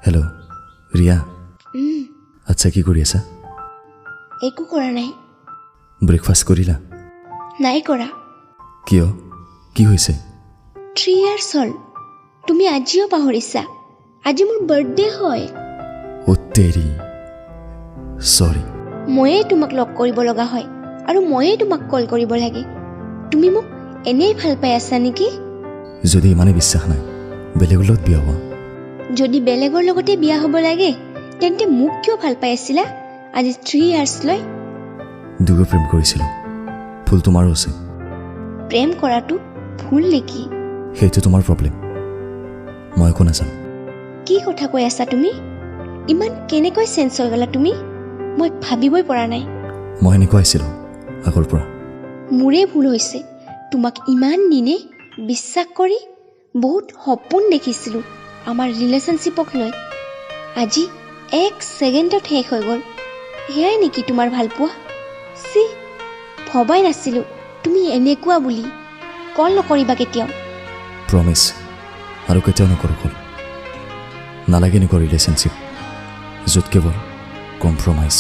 Hello' Riya. আচ্ছা, কি কৰি আছা? একো কৰা নাই। ব্ৰেকফাষ্ট কৰিলা? নাই কৰা। কিয়, কি হৈছে? 3 ইয়াৰ্ছ হ'ল, তুমি আজিও পাহৰিছা। আজি মোৰ বাৰ্থডে হয়। অ' তেৰি, চৰি। ময়েই তোমাক লগ কৰিব লগা হয় আৰু ময়েই তোমাক কল কৰিব লাগে। তুমি মোক এনেই ভাল পাই আছা নেকি? যদি ইমানেই বিশ্বাস নাই, বেলেগৰ লগত বিয়া হোৱা। যদি বেলেগৰ লগতে বিয়া হ'ব লাগে, তেন্তে মোক কিয় ভাল পাই আছিলা আজি 3 ইয়াৰ্ছ লৈ? দুয়ো প্ৰেম কৰিছিলোঁ, ভুল তোমাৰো আছে। প্ৰেম কৰাটো ভুল নেকি? সেইটো তোমাৰ প্ৰব্লেম, মই একো নাজানো। কি কথা কৈ আছা তুমি? ইমান কেনেকৈ চেঞ্জ হৈ গ'লা তুমি? মই ভাবিবই পৰা নাই। মই এনেকুৱা আছিলোঁ আগৰ পৰা। মোৰেই ভুল হৈছে। তোমাক ইমান দিনে বিশ্বাস কৰি বহুত সপোন দেখিছিলোঁ আমাৰ ৰিলেশ্যনশ্বিপক লৈ। আজি এক ছেকেণ্ডত শেষ হৈ গ'ল। সেয়াই নেকি তোমাৰ ভালপোৱা? চি, ভবাই নাছিলোঁ তুমি এনেকুৱা বুলি। কল নকৰিবা কেতিয়াও। প্ৰমিছ, আৰু কেতিয়াও নকৰোঁ কল। নালাগে এনেকুৱা ৰিলেশ্যনশ্বিপ য'ত কেৱল কম্প্ৰমাইজ।